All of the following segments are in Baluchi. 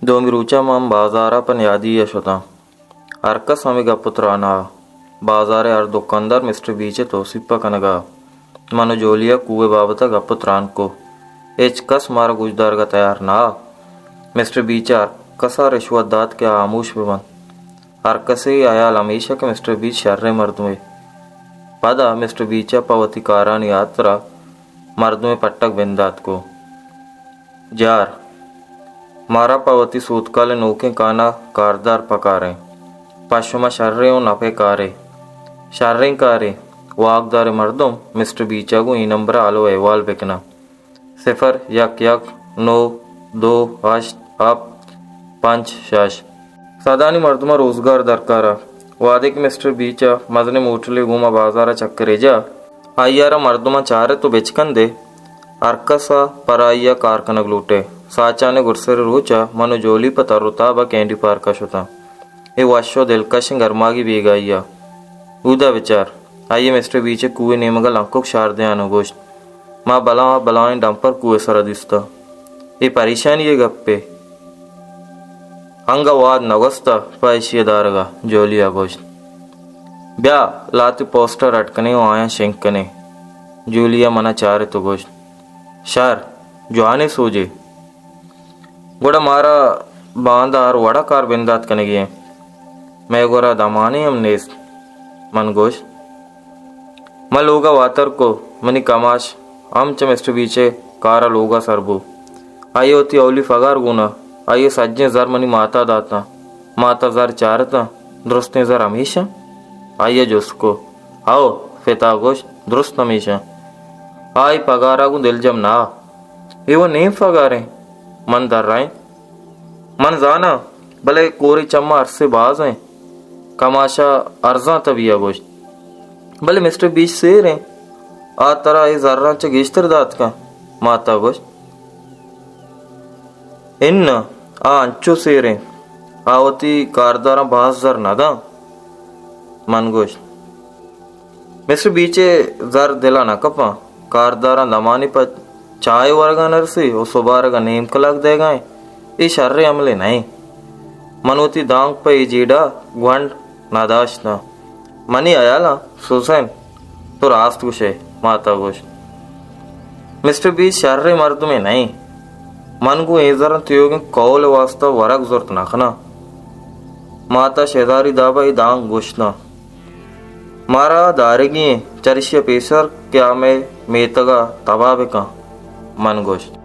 دومی روچ ءَ من بازار ءَ پہ نیادی ءَ شتاں۔ ہرکس ہمے گپ ءُ تران ءَ۔ بازار ءِ ہر دکاندار مسٹر بیچ ءِ توسیپ ءَ کنگ ءَ۔ من ءُ جولی ءَ کوہ ءِ بابت ءَ گپ ءُ تران کو۔ ہچ کس مارا گوشدارگ ءَ تیار نہ۔ مسٹر بیچ ءَ ہرکس ءَ رشوت دات کہ آ ہاموش بہ بنت۔ ہرکسے ءِ ہیال ہمیش ءَ کہ مسٹر بیچ شریں مردمے۔ پدا مسٹر بیچ ءَ پہ وتی کارانی ہاترا مردمے پٹگ بندات کو۔ جار، مارا پہ وتی سوتکال ءِ نوکیں کان ءَ کاردار پکار ایں۔ پہ شما شریں ءُ نپے کارے۔ شریں کارے، واکدار مردم مسٹر بیچ ءَ گوں اے نمبر ءَ ہال ءُ احوال بکناں۔ صفر یک یک نو دو ہشت ہپت پنچ شش۔ سدانی مردم ءَ روزگار درکار ءَ۔ وہدے کہ مسٹر بیچ ءَ مزنیں موٹلے گوما بازار ءَ چکرے جا، آئی ءَ را مردماں چارت ءُ بچکندے ہرکس ءَ پر آئی ءَ کار کنگ لوٹے۔ ساچان ءِ گڈسرے روچ ءَ من ءُ جولی پہ تر ءُ تاب ءَ کینڈی پارک ءَ شتاں۔ اے وش ءُ دلکشیں گرماگی بیگاہی ءَ۔ اودا بچار، آئی ءَ مسٹر بیچ ءِ کوہ ءِ نیمگ ءَ لنکک شار دیان ءُ گوشت، ما بلاہ بلاہیں ڈمپر کوہ ءِ سرا دیستہ۔ اے پریشانی ءِ گپے۔ انگہ وہد نہ گوستہ پہ ایشی ءِ دارگ ءَ، جولی ءَ گوشت۔ بیا، لہتے پوسٹر اڈ کنیں ءُ آیاں شنگ کنیں۔ جولی ءَ من ءَ چارت ءُ گوشت، شر، جوانیں سوجے۔ گڑا مارا باندا ہر وڑا کار بندات کنگی ایں۔ مئے گورا دمانے ہم نیست۔ من گوشت، من لوگا واتر کو، منی کماش ہم چہ مسٹر بیچے کارا لوگا سر بو۔ آئی وتی اولی پگار گونا، آئی سجیں زر منی ماتا داتاں۔ ماتا زر چارتاں، درستیں زر ہمیشاں؟ آئی جست کو۔ ہئو، پتا گوشت، درست ہمیشاں۔ آئی پگارا گوں دلجم نہ۔ اے و نیم پگاریں۔ من درائیں۔ من زاناں، بلے کوری چماں ارسے باز ایں۔ کماشا ارزاں تبی ءَ گوشت۔ بلے مسٹر بیچ سیر ایں۔ آ ترا اے زراں چہ گیشتر دات کن۔ ماتا گوشت۔ اناں، آ انچو سیر ایں۔ آ وتی کارداراں باز زر نہ داں۔ من گوشت۔ مسٹر بیچ ءِ زر دل ءَ نہ کپاں۔ کارداراں دمانے پہ چاہ ءِ ورگ ءَ نہ رسی ءُ سبارگ ءَ نیم کلاک دئیگ ءَ ایں۔ اے شریں عملے نہ ایں۔ من وتی دانک پہ اے جیڈ ءَ گونڈ نہ داشتاں۔ منی ہیال ءَ سوزین، تو راست گوش ئے، مات ءَ گوشت۔ مسٹر بیچ شریں مردمے نہ ایں۔ من گوں اے زراں تیوگیں کئول ءِ واستا ورگ زرت نہ کناں۔ مات ءَ شیداری داب ءَ اے دانک گوشتاں۔ مارا دارگی ایں، چریشی ءَ پیسر کہ آ مئے میتگ ءَ تباہ بہ کن، من گوشت۔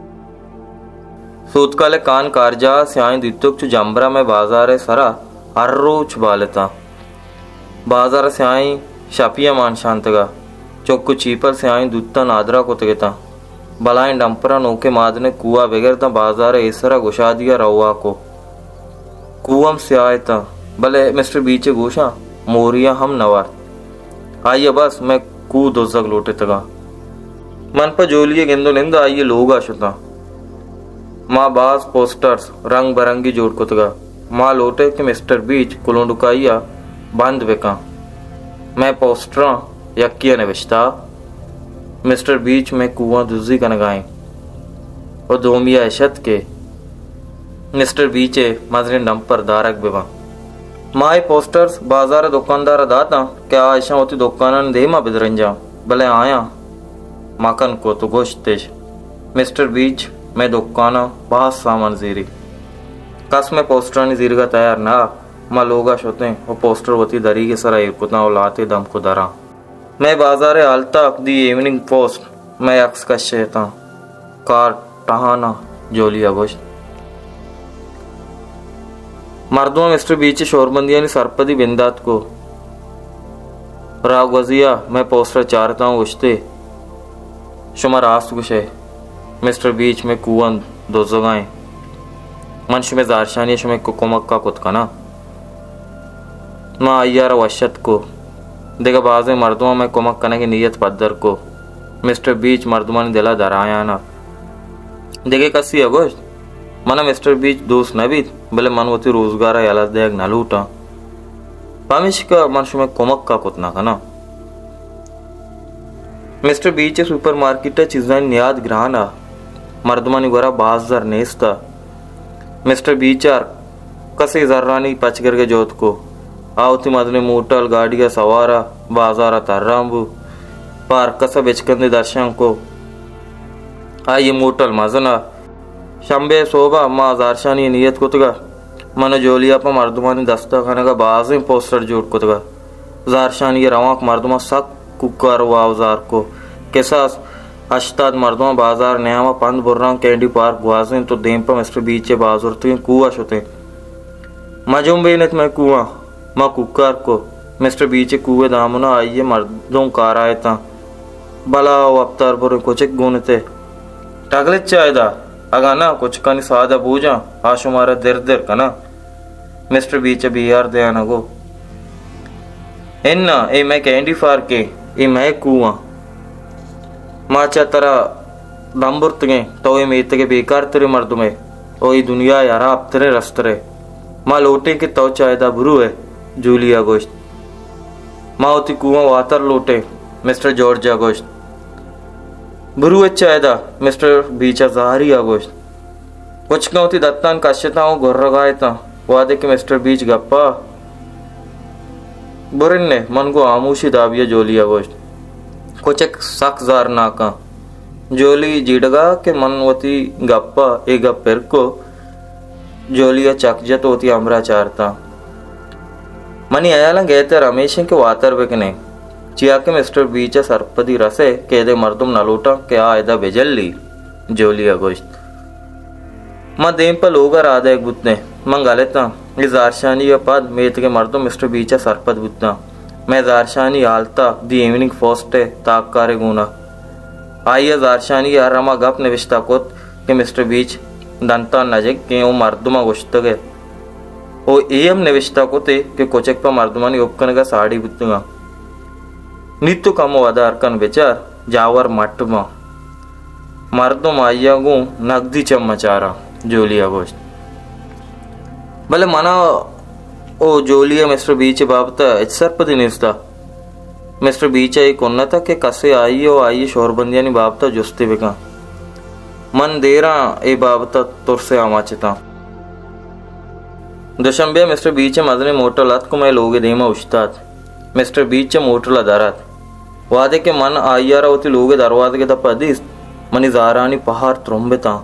سوتکال ءِ کان کارجاہ ءَ سیاہیں دوتک چو جمبر ءَ مئے بازار ءِ سرا ہر روچ بالتاں۔ بازار ءَ سیاہیں شپی ءَ مان شانتگ ءَ چک ءُ چیپل سیاہیں دوتاں نادراہ کتگ اتاں۔ بلاہیں ڈمپراں نوکیں مادنیں کوہ ءَ بگر داں بازار ءِ ایسر ءَ گشادی ءَ روا کو۔ کوہ ہم سیاہ اتاں، بلے مسٹر بیچ ءِ گوشاں موریاں ہم نہ وارت۔ آئی ءَ بس مئے کوہ دزگ لوٹتگاں۔ من پہ جولی ءِ گند ءُ نند ءَ آئی ءِ لوگ ءَ شتاں۔ ما باز پوسٹرز رنگ برنگی جوڑ کتگ ءَ۔ ما لوٹ ایں کہ مسٹر بیچ کلونڈکائی ءَ بند بہ کن۔ مئے پوسٹراں یکے ءَ نبشتہ، مسٹر بیچ مئے کوہاں دزی کنگ ءَ ایں ءُ دومی ءَ اش ات کہ مسٹر بیچ ءِ مزنیں ڈمپر دارگ بہ بنت۔ ما اے پوسٹرز بازار ءِ دکاندار ءَ داتاں کہ آ اشاں وتی دکانانی دیم ءَ بدرنجاں، بلے آیاں مکن کت ءُ گوشت اش، مسٹر بیچ مئے دکان ءَ باز سامان زیری۔ کس مئے پوسٹرانی زیرگ ءَ تیار نہ۔ ما لوگ ءَ شت ایں ءُ پوسٹر وتی دریگ ءِ سرا ایر کتاں ءُ لہتے دمک ءُ دراں۔ مئے بازار ءِ ہالتاک دی ایوننگ پوسٹ مئے عکس کش اتاں۔ کار ٹہان ءَ، جولی ءَ گوشت۔ مردماں مسٹر بیچ ءِ شوربندیانی سرپدی بندات کو۔ راہ گوزی ءَ مئے پوسٹر چارتاں ءُ گوشت ئے، شما راست گوش ئے، مسٹر بیچ مئے کوہاں دزگ ءَ ایں۔ من شمئے زہرشانی ءَ شمئے ک-، کمک ءَ کت کناں۔ ما آئی ءَ را وش اتک کو۔ دگہ بازیں مردماں مئے کمک کنگ ءِ نیت پدر کو۔ مسٹر بیچ مردمانی دل ءَ درآیان ات۔ دگہ کسے ءَ گوشت، من ءَ مسٹر بیچ دوست نہ بیت، بلے من وتی روزگار ءَ یلہ دئیگ نہ لوٹاں۔ پمیشکا من شمئے کمک ءَ کت نہ کناں۔ مسٹر بیچ ءِ سپر مارکیٹ ءَ چیزانی نیاد گران ءَ، مردمانی گورا باز زر نیست ءَ۔ مسٹر بیچ ءَ ہر کسے زرانی پچ گرگ ءِ جہد کو۔ آ وتی مزنیں موٹل گاڑی ءَ سوار ءَ بازار ءَ تران بو۔ پہ ہر کس ءَ بچکندے درشان کو۔ آئی ءِ موٹل مزن ءَ۔ شمبے ءِ سہب ءَ ما زہرشانی ءِ نیت کتگ ءَ من ءُ جولیا پہ مردمانی دست ءَ کنگ ءَ بازیں پوسٹر جوڑ کتگ ءَ۔ زہرشانی ءِ روانک مردماں سک کوکار ءُ آوزار کو۔ کساس ہشتاد مردماں بازار ءِ نیام ءَ پند بران کینڈی پارک گوازینت ءُ دیم پہ مسٹر بیچ ءِ بازرتگیں کوہ ءَ شتیں۔ مہ جنبین ات مئے کوہاں، ما کوکار کو۔ مسٹر بیچ ءِ کوہ ءِ دامن ءَ آئی ءِ مردم کارا اتاں۔ بلا ءُ اپتار بریں کچک گون ات ئے۔ ٹگلت چہ ادا، اگاں ناں کچکانی ساد ءَ بوجاں، آ شمارا در در کناں۔ مسٹر بیچ ءَ بیہار دیان ءَ گو۔ اناں، اے مئے کینڈی پارک ایں، اے مئے کوہاں۔ ما چہ ترا دم برتگیں، تو اے میتگ ءِ بیکار تریں مردمے، او اے دنیا ءِ ہراب تریں رسترے۔ ما لوٹیں کہ تو چہ ادا بروئے، جولیا گوشت۔ ما وتی کوہاں واتر لوٹیں، مسٹر جارج ءَ گوشت۔ بروئے چہ ادا، مسٹر بیچ ءَ زہری ءَ گوشت۔ کچکاں وتی دتان کشتاں ءُ گرگا اتاں۔ وہدے کہ مسٹر بیچ گپا برنے، من گوں ہاموشی دابی ءَ جولیا گوشت۔ کچک سک زہرناکاں۔ جولی جیڑگا کہ من وتی گپا اے گپ پر کو، جولی ءَ چک جت ءُ وتی ہمراہ چارتاں۔ منی ہیالاں گہتر ہمیش انت کہ واتر بکنیں، چیا کہ مسٹر بیچ ءَ سرپدی رسے کہ ادے مردم نہ لوٹاں کہ آ ادا بجلی، جولی ءَ گوشت۔ ما دیم پہ لوگ ءَ رادئیگ بوتیں۔ من گل اتاں۔ اے زہرشانی ءَ پد میتگ ءِ مردم مسٹر بیچ ءَ سرپد بوتاں۔ مئے زہرشانی ہالت ءَ دی ایوننگ پوسٹ ءِ تاککارے گون ءَ۔ آئی ءَ زہرشانی ءِ ہر ہما گپ نبشتہ کت کہ مسٹر بیچ دنتان نجگیں ءُ مردماں گوشتگ ءُ اے ہم نبشتہ کت ئے کہ کچک پہ مردمانی ہب کنگ ءَ ساڑی بوتگاں۔ نی تو کمو ودار کن بچار، جاور مٹ باں۔ مردم آئی ءَ گوں نگدی چم ءَ چاراں، جولی ءَ گوشت۔ بلے من ءَ او جولی ءَ مسٹر بیچ ءِ بابت ءَ ہچ سرپدی نیست ءَ۔ مسٹر بیچ ءَ اے کنت ءَ کہ کسے آئی ءُ آئی ءِ شوہربندیانی بابت ءَ جستے بکن۔ من دیراں اے بابت ءَ ترس ءِ آماچ اتاں۔ دوشنبے ءَ مسٹر بیچ ءِ مزنیں موٹل اتک ءُ مئے لوگ ءِ دیم ءَ اوشتات۔ مسٹر بیچ چہ موٹل ءَ در ات۔ وہدے کہ من آئی ءَ را وتی لوگ ءِ دروازگ ءِ دپ ءَ دیست، منی زہرانی پہار ترمبتاں۔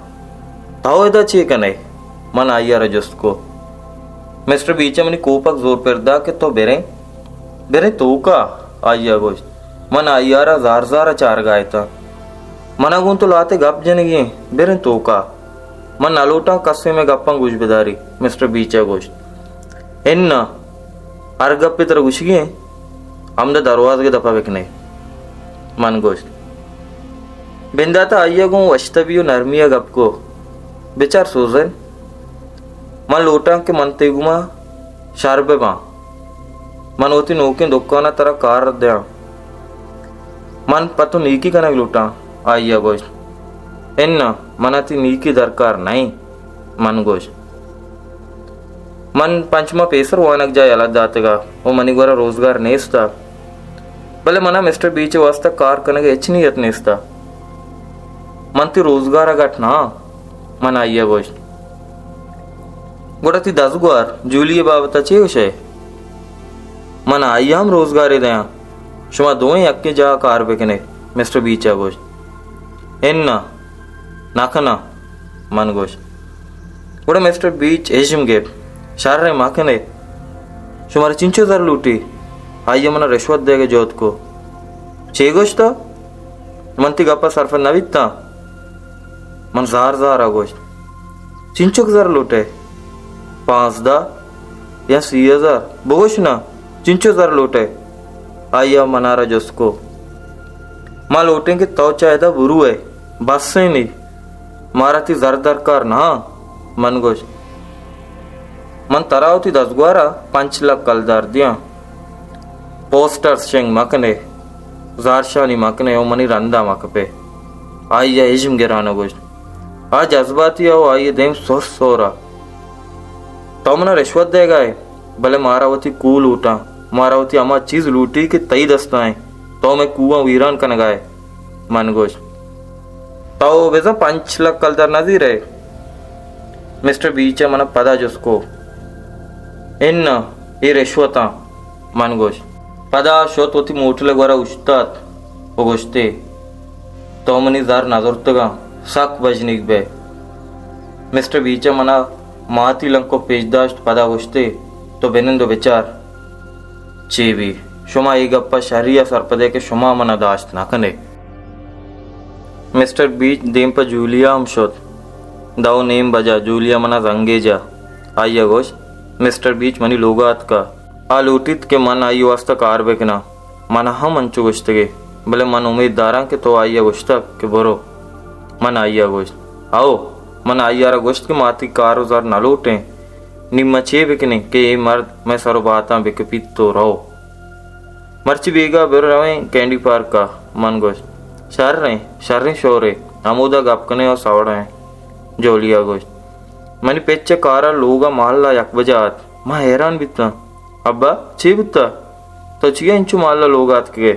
تو ادا چے کن ئے؟ من آئی ءَ را جست کو۔ مسٹر بیچ ءَ منی کوپگ زور پر دات کہ تو بریں، بریں توک ءَ، آئی ءَ گوشت۔ من آئی ءَ را زار زار ءَ چارگ ءَ اتاں۔ من ءَ گوں تو لہتے گپ جنگی ایں، بریں توک ءَ۔ من نہ لوٹاں کسے مئے گپاں گوش بداری، مسٹر بیچ ءَ گوشت۔ اناں، ہر گپے ترا گوشگی ایں، ہمدا دروازگ ءِ دپ ءَ بکن ئے، من گوشت۔ بندات ءَ آئی ءَ گوں وش تبی ءُ نرمی ءَ گپ کو، بچار سوزن، من لوٹاں کہ من تئی گوما شر بہ باں۔ من وتی نوکیں دکان ءَ ترا کار دیاں۔ من پہ تو نیکی کنگ لوٹاں، آئی ءَ گوشت۔ اناں، من ءَ تئی نیکی درکار نہ ایں، من گوشت۔ من پنچ ماہ پیسر وانگجاہ یلہ داتگ ءَ ءُ منی گورا روزگار نیست ءَ۔ بلے من ءَ مسٹر بیچ ءِ واستہ کار کنگ ءِ ہچ نیت نیست ءَ۔ من تئی روزگار ءَ گٹ نہ آں، من آئی ءَ گوشت۔ گڑا تئی دزگوار جولی ءِ بابت ءَ چے گوش ئے؟ من آئی ءَ ہم روزگارے دیاں۔ شما دوئیں یکیں جاہ ءَ کار بکن ئے، مسٹر بیچ ءَ گوشت۔ اناں، نہ کناں، من گوشت۔ گڑا مسٹر بیچ ہژم گپت، شر ءَ مہ کن ئے۔ شمارا چنچو زر لوٹی؟ آئی ءَ من ءَ رشوت دیگ ءِ جہد کو۔ چے گوشت؟ من تئی گپ ءَ سرپد نہ بیتاں۔ من زار زار ءَ گوشت، چنچک زر لوٹ ئے؟ پانزدہ یا سی ہزار؟ بگوش نا، چنچو زر لوٹ ئے؟ آئی ءَ من ءَ را جست کو۔ ما لوٹیں کہ تو چہ ادا برو ئے، بس ایں نی، مارا تئی زر درکار نہ آں، من گوشت۔ من ترا وتی دزگوار ءَ پنچ لکھ کلدار دیاں۔ پوسٹرز شنگ مہ کن ئے، زہرشانی مہ کن ئے ءُ منی رند ءَ مہ کپ ئے۔ آئی ءَ ہژم گران ءَ گوشت۔ آ جذباتی ءَ ءُ آئی ءِ دیم سہر سہر ءَ۔ تو من ءَ رشوت دئیگ ءَ ئے، بلے مارا وتی کوہ لوٹاں، مارا وتی ہما چیز لوٹی کہ تئی دست ءَ ایں۔ تو مئے کوہاں ویران کنگ ءَ ئے، من گوشت۔ تو بزاں پنچ لکھ کلدار نہ زیر ئے؟ مسٹر بیچ ءَ من ءَ پدا جست کو، اناں، اے رشوتاں، من گوشت۔ پدا شت وتی موٹل ءِ گورا اوشتات ءُ گوشتے، تو منی زر نہ زرتگاں، سک بژنیگ بئے۔ مسٹر بیچ ءَ من ءَ ماتی لنکک پیش داشت، پدا گوشتے، تو بنند ءُ بچار۔ چے بی؟ شما اے گپ ءَ شری ءَ سرپد ئے کہ شما من ءَ داشت نہ کن ئے۔ مسٹر بیچ دیم پہ جولیا ہم شت۔ دو نیم بجا جولیا من ءَ زنگے جا۔ آئی ءَ گوشت، مسٹر بیچ منی لوگ ءَ اتکا۔ آ لوٹیت کہ من آئی ءِ واستہ کار بہ کناں۔ من ءَ ہم انچو گوشتگ ئے، بلے من امیت داراں کہ تو آئی ءَ گوشتگ کہ برو۔ من آئی ءَ گوشت، ہئو، من آئی ءَ را گوشت کہ ما تئی کار ءُ زر نہ لوٹ ایں۔ نی ما چے بہ کنیں کہ اے مرد مئے سر ءُ باتاں بہ کپیت ءُ رو۔ مرچی بیگاہ بہ رویں کینڈی پارک ءَ، من گوشت۔ شریں، شریں شورے، ہمودا گپ کنیں ءُ سوڑ ایں، جولیا گوشت۔ منی پت چہ کار ءَ لوگ ءَ مہلا یک بجا ات۔ من حیران بیتاں۔ ابا، چے بوتا؟ تو چیا انچو مہلا لوگ ءَ اتکگ ئے؟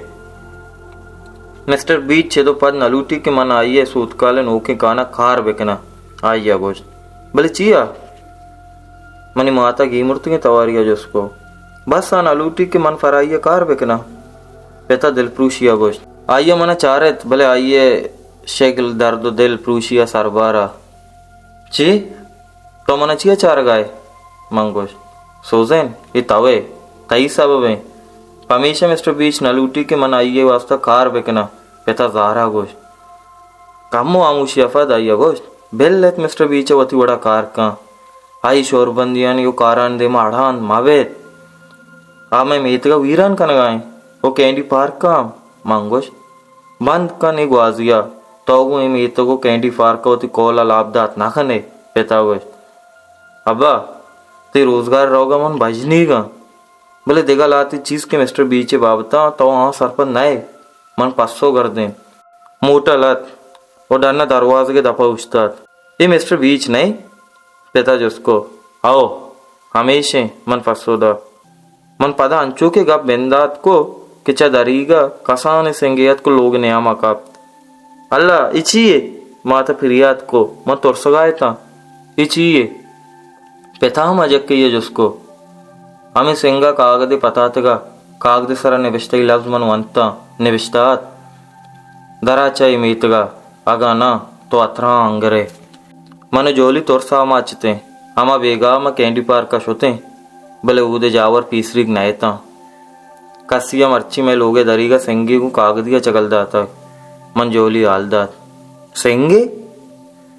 مسٹر بیچ چد ءُ پد نہ لوٹی کہ من آئی ءِ سوتکالیں نوکیں کان ءَ کار بہ کناں، آئی ءَ گوشت۔ بلے چیا؟ منی مات ءَ گیمرتگیں تواری ءَ جست کو۔ بس آ نہ لوٹی کہ من پر آئی ءَ کار بہ کناں۔ پت ءَ دلپروشی ءَ گوشت۔ آئی ءَ من ءَ چارت، بلے آئی ءِ شگل درد ءُ دلپروشی ءَ سربار ءَ۔ چے؟ تو من ءَ چیا چارگ ءَ ئے؟ من گوشت۔ سوزین، اے تو ئے، تئی سبب ایں۔ پمیشا مسٹر بیچ نہ لوٹی کہ من آئی ءِ واستہ کار بہ کناں، پت ءَ زار ءَ گوشت۔ کمو ہاموشی ءَ پد آئی ءَ گوشت، بل ات مسٹر بیچ ءَ وتی وڑا کار کن۔ آئی شوربندیانی ءُ کارانی دیم ءَ اڑاند مہ بیت۔ آ مئے میتگ ءَ ویران کنگ ءَ ایں ءُ کینڈی پارک ءَ ہم۔ من گوشت، بند کن اے گوازی ءَ، تو گوں اے میتگ ءُ کینڈی پارک ءَ وتی کول ءَ لاپ دات نہ کن ئے، پت ءَ گوشت۔ ابا، تئی روزگار ءَ روگ ءَ من بژنیگ آں، بلے دگہ لہتے چیز کہ مسٹر بیچ ءِ بابت ءَ تو آہاں سرپد نہ ئے، من پسو گردینت۔ موٹل ات ءُ ڈن ءَ دروازگ ءِ دپ ءَ اوشتات۔ اے مسٹر بیچ نہ ئے؟ پت ءَ جست کو۔ ہئو، ہمیش ایں، من پسو دات۔ من پدا انچو کہ گپ بندات کو کہ چہ دریگ ءَ کسانیں سنگے اتک ءُ لوگ ءِ نیام ءَ کپت۔ اللہ، اے چی یے؟ مات ءَ پریات کو۔ من ترسگ ءَ اتاں۔ اے چی یے؟ پت ءَ ہم اجکئی ءَ جست کو۔ ہمے سنگ ءَ کاگدے پتاتگ ءَ، کاگد ءِ سرا نبشتگی لبز من ونتاں، نبشتہ ات، درا چہ اے میتگ ءَ، اگاں ناں تو اتراں انگر ئے۔ من ءُ جولی ترس ءَ ہما چتیں، ہما بیگاہ ما کینڈی پارک ءَ شتیں، بلے اود ءِ جاور پیسریگ نہ اتاں۔ کسی ءَ مرچی مئے لوگ ءِ دریگ ءَ سنگے گوں کاگدی ءَ چگل داتگ۔ من جولی ءَ ہال دات۔ سنگے؟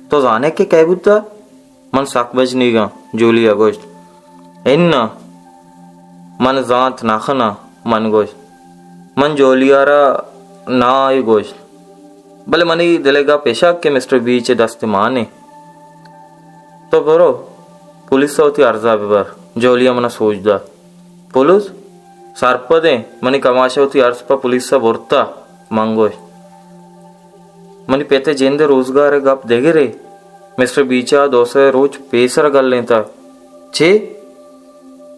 تو زان ئے کہ کئے بوتہ؟ من سک بژنیگ آں، جولی ءَ گوشت۔ اناں، من زانت نہ کناں، من گوشت۔ من جولی ءَ را ناں ءَ گوشت، بلے منی دل ءِ گپ اش ات کہ مسٹر بیچ ءِ دست ءَ مان ایں۔ تو برو، پولیس ءَ وتی ارز ءَ بہ بر، جولی ءَ من ءَ سوج دات۔ پولیس؟ سرپد ایں، منی کماش ءَ وتی ارز پہ پولیس ءَ برتہ، من گوشت۔ منی پت ءِ جند ءِ روزگار ءِ گپ دگرے۔ مسٹر بیچ ءَ دو سئے روچ پیسر گلینتگ۔ چے؟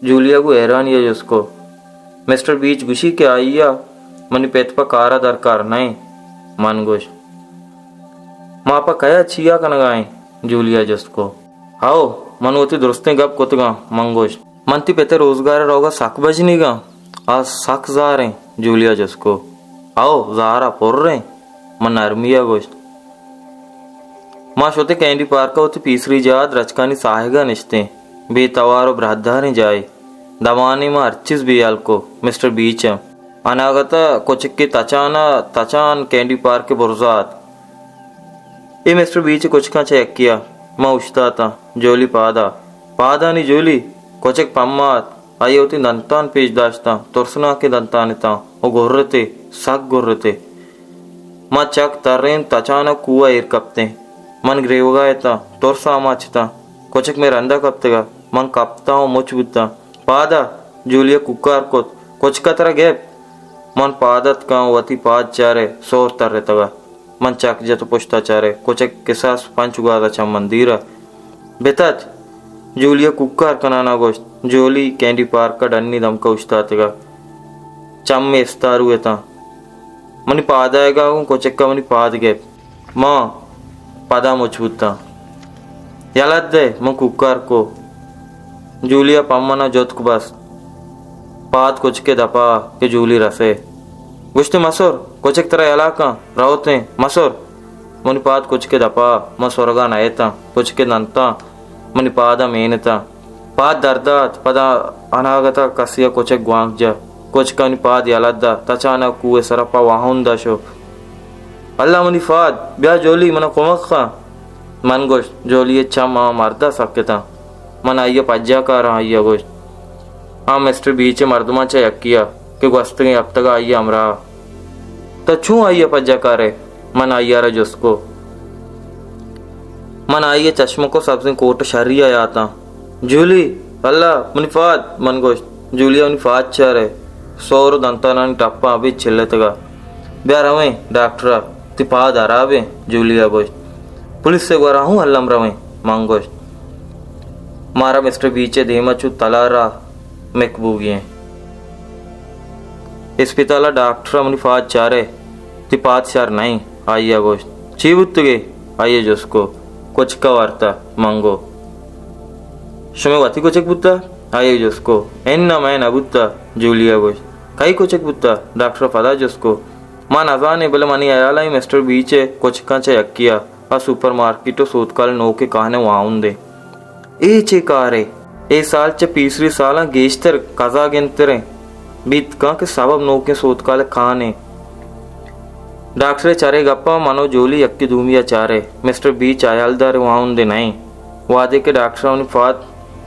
جولیا گوں حیرانی ءَ جست کو۔ مسٹر بیچ گوشی کہ آئی ءَ منی پت پہ کار ءَ درکار نہ ایں۔ من گوشت۔ ما پہ کئے ءَ چیا کنگ ءَ ایں؟ جولیا جست کو۔ ہئو، من وتی درستیں گپ کتگ آں، من گوشت۔ من تئی پت ءِ روزگار ءَ روگ ءَ سک بژنیگ آں۔ آ سک زار ایں، جولیا جست کو۔ ہئو، زار ءَ پر ایں، من نرمی ءَ گوشت۔ ما شتیں کینڈی پارک ءَ وتی پیسری جاہ ءَ درچکانی ساہگ ءَ نشتیں۔ بے توار ءُ براہداریں جاہے۔ دمانے ما ہر چیز بے ہیال کو، مسٹر بیچ ءَ۔ اناگت ءَ کچکے تچان ءَ تچان کینڈی پارک ءِ برزا ات۔ اے مسٹر بیچ ءِ کچکاں چہ یکے ءَ۔ ما اوشتاتاں۔ جولی پاد ءَ۔ پادانی جولی! کچک پما ات۔ آئی ءَ وتی دنتان پیش داشتاں، ترسناکیں دنتان اتاں ءُ گرتے، سک گرتے۔ ما چک ترینت، تچان ءَ کوہ ءَ ایر کپتیں۔ من گریوگ ءَ اتاں، ترس ءَ ہما چتاں۔ کچک مئے رند ءَ کپتگ ات۔ من کپتاں ءُ مچ بوتاں۔ پاد ءَ! جولی ءَ کوکار کت، کچک ءَ ترا گپت؟ من پاد اتکاں ءُ وتی پاد چارئے سہر ترتگ ات۔ من چک جت ءُ پشت ءَ چارئے کچک کساس پنچ گوات ءَ چہ من دیر ات۔ بتچ! جولی ءَ کوکار کنان ءَ گوشت۔ جولی کینڈی پارک ءَ ڈنی دمک ءَ اوشتاتگ ات۔ چم استارو اتاں۔ منی پاد آیگ ءَ گوں کچک ءَ منی پاد گپت۔ ما پدا مچ بوتاں۔ یلہ دئے، من کوکار کو۔ جولی ءَ پہ من ءَ جتک بست۔ پاد کچک ءِ دپ ءَ کہ جولی رس ئے۔ گوشت ئے، مسر، کچک ترا یلہ کن، روت ایں، مسر۔ منی پاد کچک ءِ دپ ءَ، من سرگ ءَ نئیت آں، کچک ءِ دنتاں منی پاد ءَ مینت آں۔ پاد درد ات، پدا اناگت ءَ کسے ءَ کچک گوانک جت۔ کچک ءَ منی پاد یلہ دات، تچان ءَ کوہ ءِ سر ءَ پہ واہند ءَ شت۔ اللہ منی پاد، بیا جولی، من ءَ کمک کن۔ من گوشت، جولی ءِ چم آ مرد ءَ سکت انت۔ من آئی ءَ پجا کاراں، آئی ءَ گوشت۔ آ مسٹر بیچ ءِ مردماں چہ یکے ءَ کہ گوستگیں ہپتگ ءَ آئی ءِ ہمراہ۔ تو چون آئی ءَ پجا کارئے؟ من آئی ءَ را جست کو۔ من آئی ءِ چشمک ءُ سبزیں کوٹ شری ءَ یاتاں۔ جولی، اللہ، منی پاد، من گوشت۔ جولی ءَ منی پاد چارئے۔ سور ءُ دنتانانی ٹپاں ابید چلتگ ات۔ بیا رویں ڈاکٹر ءَ، تئی پاد ہراب ایں، جولی ءَ گوشت۔ پولیس ءِ گورا ہوں الم رویں، من گوشت۔ مارا مسٹر بیچ ءِ دیم ءَ چو تلار ءَ مک بوگی ایں۔ اسپتال ءَ ڈاکٹر ءَ منی پاد چارئے، تئی پاد شر نہ ایں، آئی ءَ گوشت۔ چی بوتگ ئے؟ آئی ءَ جست کو۔ کچک ءَ وارتہ، من گو۔ شمئے وتی کچک بوتہ؟ آئی ءَ جست کو۔ اناں، مئے نہ بوتہ، جولی ءَ گوشت۔ کئی کچک بوتہ؟ ڈاکٹر ءَ پدا جست کو۔ ما نہ زانیں، بلے منی ہیال ءَ اے مسٹر بیچ ءِ کچکاں چہ یکے ءَ آ سپر مارکیٹ ءُ سوتکال ءِ نوکیں کہن ءِ واہند ایں۔ اے چے کارے؟ اے سال چہ پیسری سالاں گیشتر کزا گنتر ایں۔ بیت کن کہ سبب نوکیں سوتکال ءِ کہن ایں۔ ڈاکٹر ءِ چرے گپاں من ءُ جولی یکے دومی ءَ چارئے۔ مسٹر بیچ ہیالدار ءِ واہند نہ ایں۔ وہدے کہ ڈاکٹر ءَ منی پاد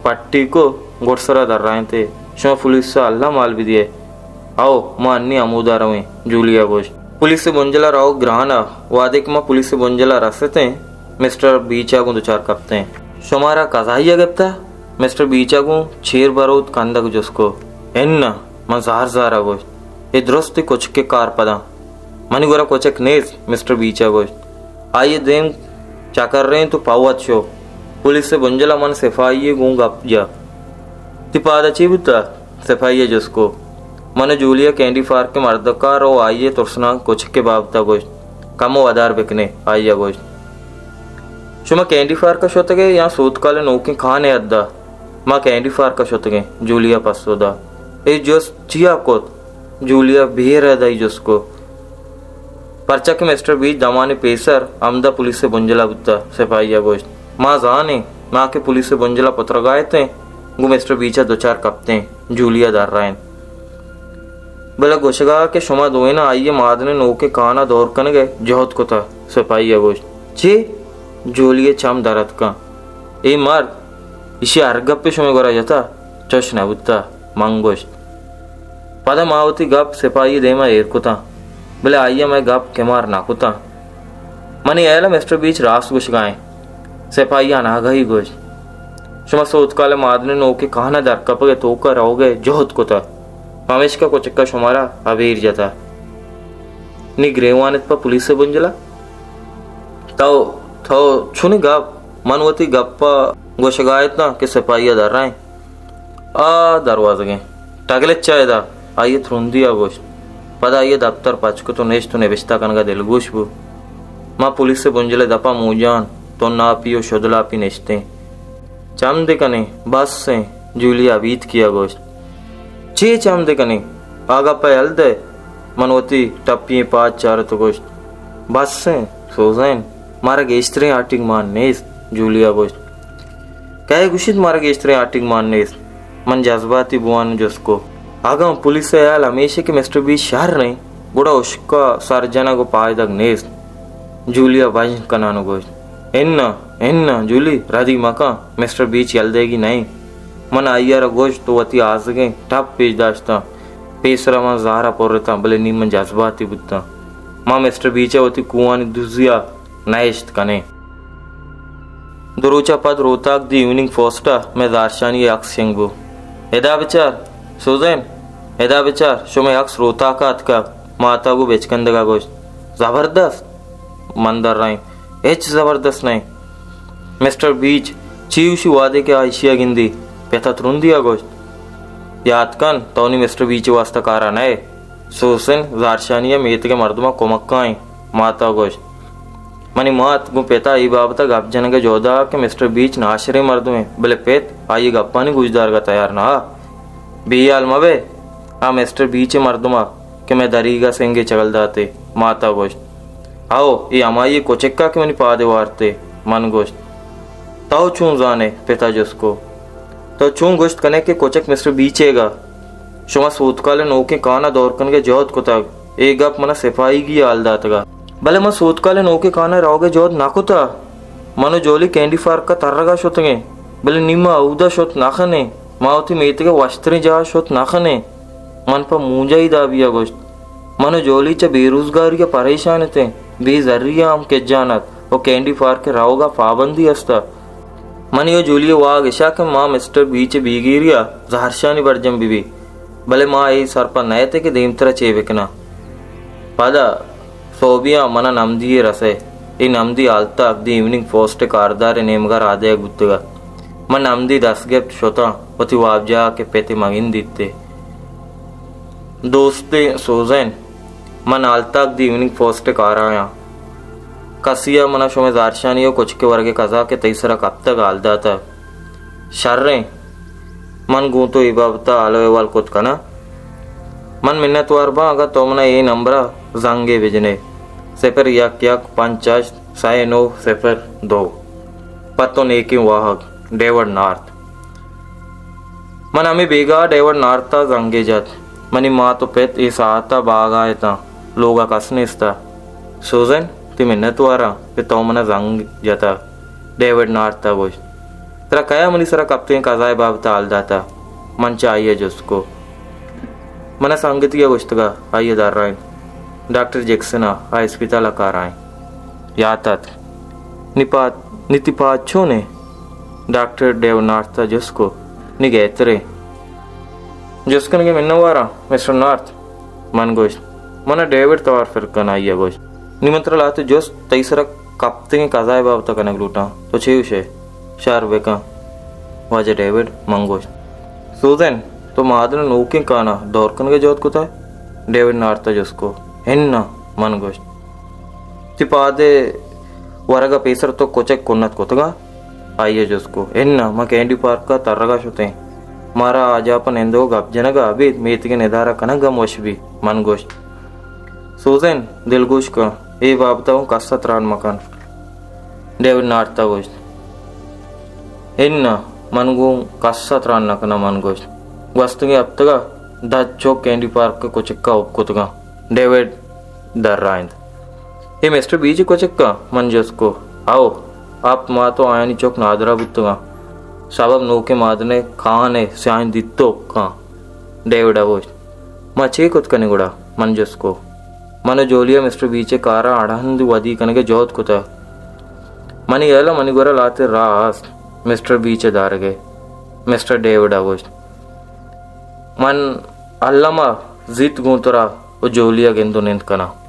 پٹی کو، گڈسر ءَ درائینت ئے، شما پولیس ءَ الم ہال بدئے۔ او، ما انی ہمودا رویں، جولی ءَ گوشت۔ پولیس ءِ بنجل ءَ روگ گران ات، وہدے کہ ما پولیس ءِ بنجل ءَ رستیں، مسٹر بیچ ءَ گوں دچار کپتیں۔ شمارا کزائی ءَ گپتہ؟ مسٹر بیچ ءَ گوں چیر بروت کندگ جست کو۔ اناں، من زار زار ءَ گوشت۔ اے درستیں کچک ءِ کار پداں۔ منی گورا کچک نیست، مسٹر بیچ ءَ گوشت۔ آئی ءِ دیم چکرینت ءُ پہ وت شت۔ پولیس ءِ بنجل ءَ من سپاہی ءَ گوں گپ جت۔ تئی پاد ءَ چے بوتہ؟ سپاہی ءَ جست کو۔ من ءُ جولی ءَ کینڈی پارک ءِ مردکار ءُ آئی ءِ ترسناک کچک ءِ بابت ءَ گوشت۔ کمو ودار بکن ئے، آئی ءَ گوشت۔ شما کینڈی پارک ءَ شتگ ئے یا سوتکال ءِ نوکیں کہن ءِ ہد ءَ؟ ما کینڈی پارک ءَ شتگ ایں، جولی ءَ پسو دات۔ اے جست چیا کت؟ جولی ءَ بے ردائی جست کو۔ پرچا کہ مسٹر بیچ دمانے پیسر ہمدا پولیس ءِ بنجل ءَ بوتہ، سپاہی ءَ گوشت۔ ما زانیں، ما کہ پولیس ءِ بنجل ءَ پترگ ءَ اتیں، گوں مسٹر بیچ ءَ دچار کپتیں، جولی ءَ درائینت۔ بلے گوشگ ءَ کہ شما دوئیناں آئی ءِ مادنیں نوکیں کہن ءَ دور کنگ ءِ جہد کتہ، سپاہی ءَ گوشت۔ چے؟ جولی ءِ چم در اتکاں۔ اے مرد، ایشی ءَ ہر گپے شمئے گورا جتہ؟ چش نہ بوتہ، من گوشت۔ پدا ما وتی گپ سپاہی ءِ دیم ءَ ایر کتاں، بلے آئی ءَ مئے گپ کمار نہ کتاں۔ منی ہیال ءَ مسٹر بیچ راست گوشگ ءَ ایں، سپاہی ءَ اناگاہی گوشت۔ شما سوتکال ءِ مادنیں نوکیں کہن ءَ درکپگ ءِ توک ءَ روگ ءِ جہد کتہ، پمیشکا کچک ءَ شمارا ابیر جتہ۔ نی گریوان ات پہ پولیس ءِ بنجل ءَ۔ تو، تو چونیں گپ؟ من وتی گپ ءَ گوشگ ءَ اتاں کہ سپاہی ءَ درائینت۔ آ دروازگیں ٹگلچ ءَ ادا، آئی ءَ ترندی ءَ گوشت۔ پدا آئی ءَ دپتر پچ کت ءُ نشت ءُ نبشتہ کنگ ءَ دلگوش بوت۔ ما پولیس ءِ بنجل ءِ دپ ءَ موجان، تناپی ءُ شدلاپی نشتیں۔ چم دے کنیں، بس ایں، جولی ءَ ابیتکی ءَ گوشت۔ چے چم دے کنیں؟ آ گپ ءَ یل دئے۔ من وتی ٹپی ئیں پاد چارت ءُ گوشت، بس ایں، سوزین، مارا گیشتریں آٹیگ مان نیست، جولی ءَ گوشت۔ کئے گوشیت مارا گیشتریں آٹیگ مان نیست؟ من جذباتی بوان ءَ جست کو۔ اگاں پولیس ءِ ہیال ہمیش ایں کہ مسٹر بیچ شر ایں، گڑا ہشک ءَ سر جنگ ءَ پائدگ نیست۔ جولی ءَ بژن کنان ءَ گوشت، اناں، اناں، جولی، ردی مکن، مسٹر بیچ یل دئیگی نہ ایں۔ من آئی ءَ را گوشت ءُ وتی آزگیں ٹپ پیش داشتاں۔ پیسر ءَ من زہر ءَ پر اتاں، بلے نی من جذباتی بوتاں۔ ما مسٹر بیچ ءَ وتی کوہانی دزی ءَ نہ اشت کنیں۔ دو روچ ءَ پد روتاک دی ایوننگ پوسٹ ءَ مئے زہرشانی ءِ عکس شنگ بوت۔ ادا بچار، سوزین، ادا بچار، شمئے عکس روتاک ءَ اتکگ، مات ءَ گوں بچکندگ ءَ گوشت۔ زبردست! من درائینت، ہچ زبردست نہ ایں۔ مسٹر بیچ چی گوشی وہدے کہ آ ایشی ءَ گندی؟ پت ءَ ترندی ءَ گوشت۔ یات کن، تو نی مسٹر بیچ ءِ واستا کار ءَ نہ ئے۔ سوزین زہرشانی ءِ میتگ ءِ مردماں کمک ءَ ایں، مات ءَ گوشت۔ منی مات گوں پت ءَ اے بابت ءَ گپ جنگ ءِ جہد ءَ کہ مسٹر بیچ ناشریں مردمے، بلے پت آئی ءِ گپانی گوشدارگ ءَ تیار نہ اَت۔ بے ہیال مہ بئے، آ مسٹر بیچ ءِ مردم ءَ کہ مئے دریگ ءَ سنگے چگل داتے۔ مات ءَ گوشت، ہئو، اے ہمائی ءِ کچک ءَ کہ منی پاد ءَ وارتے۔ من گوشت، تو چون زان ئے؟ پت ءَ جست کو۔ تو چون گوشت کن ئے کہ کچک مسٹر بیچ ئیگ ءَ؟ شما سوتکال ءِ نوکیں کان ءَ دور کنگ ءِ جہد کتگ۔ اے گپ من ءَ سپاہیگی ءَ ہال داتگ ءَ۔ بلے من سوتکال ءِ نوکیں کان ءَ روگ ءِ جہد نہ کتگ۔ من ءُ جولی کینڈی پارک ءَ ترگ ءَ شتگ ایں، بلے نی ما اودا شت نہ کن ایں۔ ما وتی میتگ ءِ وشتریں جاہ ءَ شت نہ کن ایں۔ من پہ مونجائی دابی ءَ گوشت، من ءُ جولی چہ بے روزگاری ءَ پریشان اتیں، بے زری ءَ ہم کجان ات ءُ کینڈی پارک ءَ روگ ءَ پابندی است ءَ۔ منی ءُ جولی ءِ واہگ اِش اَت کہ ما مسٹر بیچ ءِ بیگیری ءَ زہرشانی برجم بہ بی، بلے ما اے سرپد نہ اتیں کہ دیمتر ءَ چے بکناں۔ پدا سہبی ءَ من ءَ نمدی یے رس ئے۔ اے نمدی ہالتاک دی ایوننگ پوسٹ ءِ کاردار ءِ نیمگ ءَ رادیگ بوتگ اَت۔ من نمدی دست گپت، شتاں وتی وابجاہ ءَ کہ پت ءِ مگند دیت ئے۔ دوستیں سوزین، من ہالتاک دی ایوننگ پوسٹ ءِ کار ءَ آں۔ کسی ءَ من ءَ شمئے زہرشانی ءُ کچک ءِ ورگ ءِ کزا کہ تئی سر ءَ کپتگ ہال داتگ۔ شریں، من گوں تو اے بابت ءَ حال ءُ احوال کت کناں۔ من منتوار باں اگاں تو من ءَ اے نمبر ءَ زنگے بجن ئے، صفر یک یک پنچ ہشت سئے نو صفر دو۔ پہ تو نیکیں واہگ، ڈیوڈ نارتھ۔ من ہمے بیگاہ ءَ ڈیوڈ نارتھ ءَ زنگے جت۔ منی مات ءُ پت اے ساعت ءَ باگ ءَ اتاں، لوگ ءَ کس نیست ءَ۔ سوزن، تئی منتوار آں کہ تو من ءَ زنگ جتگ، ڈیوڈ نارتھ ءَ گوشت۔ ترا کئے ءَ منی سر ءَ کپتگیں کزا ءِ بابت ءَ حال داتگ؟ من چہ آئی ءَ جست کو۔ من ءَ سنگتے ءَ گوشتگ ءَ، آئی ءَ درائینت۔ ڈاکٹر جیکسن ءَ، آ اسپتال ءَ کار ءَ ایں۔ یات ات۔ نی پاد، نی تئی پاد چون ایں؟ ڈاکٹر ڈیوڈ نارتھ ءَ جست کو۔ نی گہتر ایں۔ جست کنگ ءِ منتوار آں مسٹر نارتھ۔ من گوشت، من ءَ ڈیوڈ توار پر کن۔ آئی ءَ گوشت، نی من ترا لہتے جست تئی سر ءَ کپتگیں کزا ءِ بابت ءَ کنگ لوٹاں۔ تو چے گوش ئے؟ شر بکن واجہ ڈیوڈ، من گوشت۔ سوزن، تو مادن ءِ نوکیں کان ءَ دور کنگ ءِ جہد کتگ؟ ڈیوڈ نارتھ ءَ جست کو۔ اناں، من گوشت۔ تئی پاد ءِ ورگ ءَ پیسر تو کچک کنت کتگ ءَ؟ آئی ءَ جست کو۔ اناں، ما کینڈی پارک ءَ ترگ ءَ شتیں۔ مارا آ جاہ پہ نندگ ءُ گپ جنگ ءَ ابید میتگ ءِ ندارہ کنگ ہم وش بی، من گوشت۔ سوزن، دلگوش کن، اے بابت ءَ گوں کس ءَ تران مکن۔ ڈیوڈ نارتھ ءَ گوشت۔ اناں، من گوں کس ءَ تران نہ کناں، من گوشت۔ گوستگیں ہپتگ ءَ دہ چک کینڈی پارک ءِ کچک ءَ ہب کتگ اَنت۔ ڈیوڈ درائینت۔ اے مسٹر بیچ ءِ کچک اَنت؟ من جست کو۔ ہئو، ہپت ماہ تو آیانی چک نادراہ بوتگ اَنت، سبب نوکیں مادن ءِ کان ءِ سیاہیں دیتوک اَنت۔ ڈیوڈ ءَ گوشت۔ ما چے کت کنیں گڑا؟ من جست کو۔ من ءُ جولی ءَ مسٹر بیچ ءِ کار ءَ اڑاند ودی کنگ ءِ جہد کتگ۔ منی ہیال ءَ منی گور ءَ لہتے راہ است مسٹر بیچ ءِ دارگ ءِ۔ مسٹر ڈیوڈ ءَ گوشت۔ من الم ءَ زیت گوں ترا ءُ جولی ءَ گند ءُ نند کناں۔